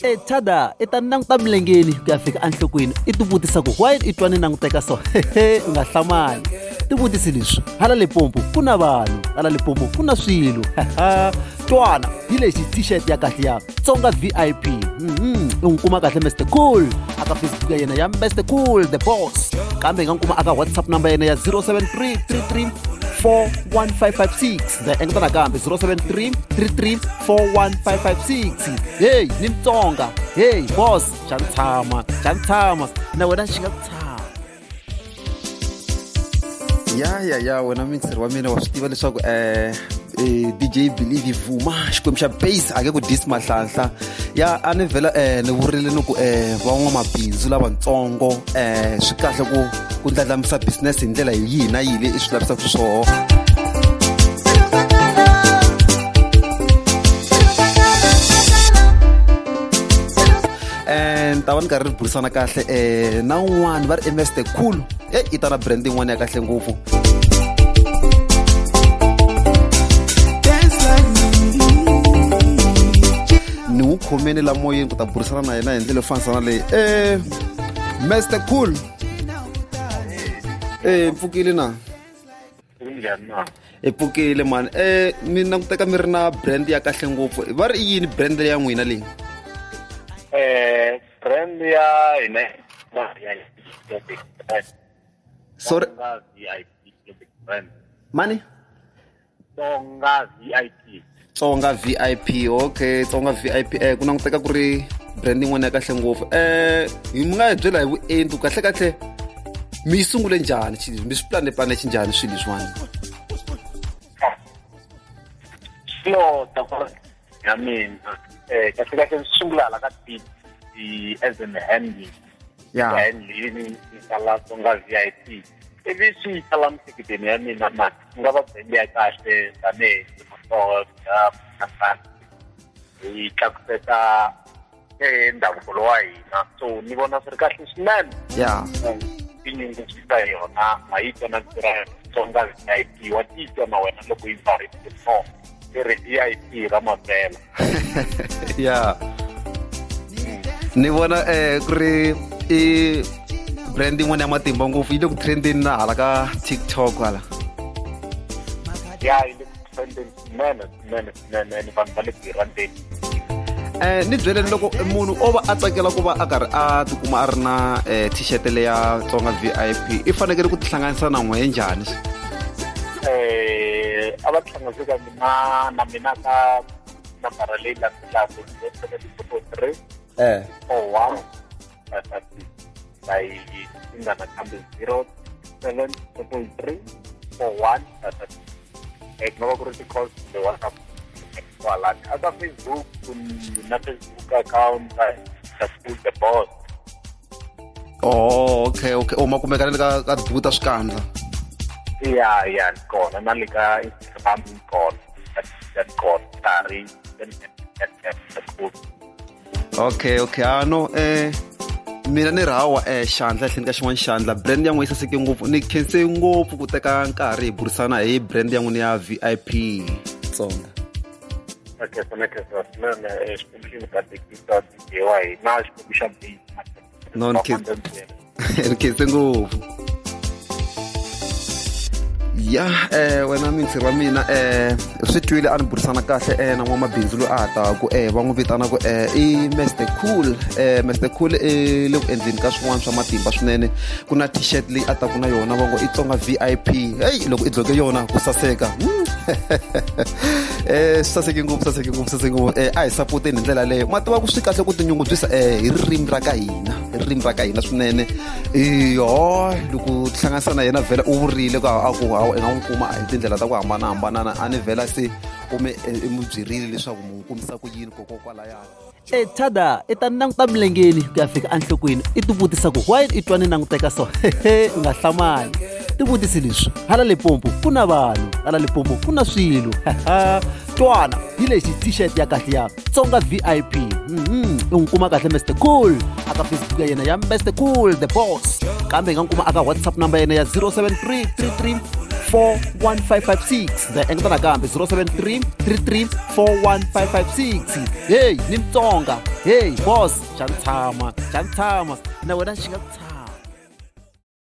Echada i ta languta milengeni ku ya fika enhlokweni i tivutisa ku why i twa ni languteka so u nga hlamali tivutisi leswi hala Limpopo ku na vanhu hala Limpopo ku na swilo twana hi lexi t-shirt ya kahle ya Tsonga V_I_P u n'wi kuma kahle Mister Cool aka Facebook ya yena ya Mister Cool the boss kambe hi nga n'wi kuma aka WhatsApp number ya yena ya 073 33 41556 ndza engeta nakambe 073 33 41556 heyi ni Mutsonga heyi boss xa ni tshama xa ni tshama na wena xi nga ku tshama. Ya ya ya wena mixer wa mina wa swi tiva leswaku um DJ Believe Vuma xikwembu xa base a nge ku dis mahlanhla ya a ni vhela ni vurile ni ku van'wamabindzu lavatsongo swi kahle ku ku ndlandlamuxa business hi ndlela yihi na yihi leyi i swi lavisaka xiswona. Ni ta va ni karhi ri burisana kahle na un'wana va ri i Mister Cool e i ta na brand yin'wana ya kahle ngopfu. Ni n'wi khomeni la moyeni ku ta burisana na yena hi ndlela yo fanisa na leyi Mister Cool mpfukile na Kunjhani na? Hi pfukile mani mi languteka mi ri na brand ya kahle ngopfu va ri i yini brand ya n'wina leyi? Brand ya hina Sorry. Tsonga VIP brand. Mani? Tsonga VIP. Tsonga VIP, okay, Tsonga VIP ku languteka ku ri brand yin'wana ya kahle ngopfu hi mi nga hi byela hi vuenti kahle kahle mi yi sungule njhani mi swi plane plane xinjhani swilo leswiwani? Swilo ta ku ya mina kahle kahle swi sungula hala ka T as an handle. Ya. Handle yi tsala Tsonga VIP. Ivi swi yi tsala miehleketweni ya mina na ku nga va brand ya kahle tanihi ya hi tlakuseta ndhavuko lowa hina so ni vona swi ri kahle swinene ya tinyungubyisa hi yona ma yi twa na vito ra Tsonga VIP wa titwa na wena loko yi pfarile no i ri VIP ra mampela ya ni vona ku ri i brand yin'wana ya matimba ngopfu yi le ku trendeni na hala ka TikTok hala ya yi le ku trendeni swinene swinene swinene ene vanhu va le ku yi rhandzeni. Ni byeleni loko munhu o va a tsakela ku va a karhi a tikuma a ri na t-shirt leya Tsonga VIP i fanekele ku tihlanganisa na n'we njhani? A va tihlanganise ka mina na mina ka nambara leyi landzelaka 073 41 556 by nga nakambe 07 3 41 556. Ku nga va ku ri ti-calls kumbe WhatsApp kwalani aka Facebook na Facebook account the Cool the Boss. Oh, okay, okay. Oh, ma kumeka na le ka ka tibuku ta swikandza. Ya, ya, ni kona na le ka Instagram ni kona. Ya ni kona. Tari the Cool. Okay, okay. Ah no, mina ni ri hawa xandla ehenhleni ka xin'wana xandla brand ya n'wina yi saseke ngopfu ni khense ngopfu ku teka nkarhi hi burisana hi brand ya n'wina ya VIP Tsonga. Okay, so na khensa swinene Xikwembu xi mi katekisa DJ wa hina Xikwembu xa base. No, ni khensa ni khense ngopfu. Ya wena mintirho wa mina swi twile a ni burisana kahle na n'wamabindzu loyi a ha ta ku va n'wi vitana ku i Mister Cool Mister Cool i le ku endleni ka swin'wana swa matimba swinene ku na t-shirt leyi a taku na yona va ngo i Tsonga VIP heyi loko i dloke yona ku saseka swi saseke ngopfu saseke ngopfu saseke ngopfu a hi sapoteni hi ndlela yaleyo ma tiva ku swi kahle ku tinyungubyisa hi ririmi ra ka hina hi ririmi ra ka hina swinene yo loko tihlanganisa na yena vhela u vurile ku a ku hawu i nga n'wi kuma hi tindlela ta ku hambanahambana a ni vhela se u mi i n'wi byerile leswaku mu n'wi kumisa ku yini kokokwalayani Echada i ta languta milengeni ku ya fika enhlokweni i tivutisa ku why i twa ni languteka so u nga hlamali tivutisi leswi hala Limpopo ku na vanhu hala Limpopo ku na swilo twana hi lexi t-shirt ya kahle ya Tsonga VIP u n'wi kuma kahle Mister Cool aka Facebook ya yena ya Mister Cool the Boss kambe hi nga n'wi kuma aka WhatsApp number ya yena ya 073 33 41556. Ndza engeta nakambe, 073 33 41556. Heyi, ni Mutsonga. Heyi boss, xa ni tshama, xa ni tshama na wena, xi nga tshama.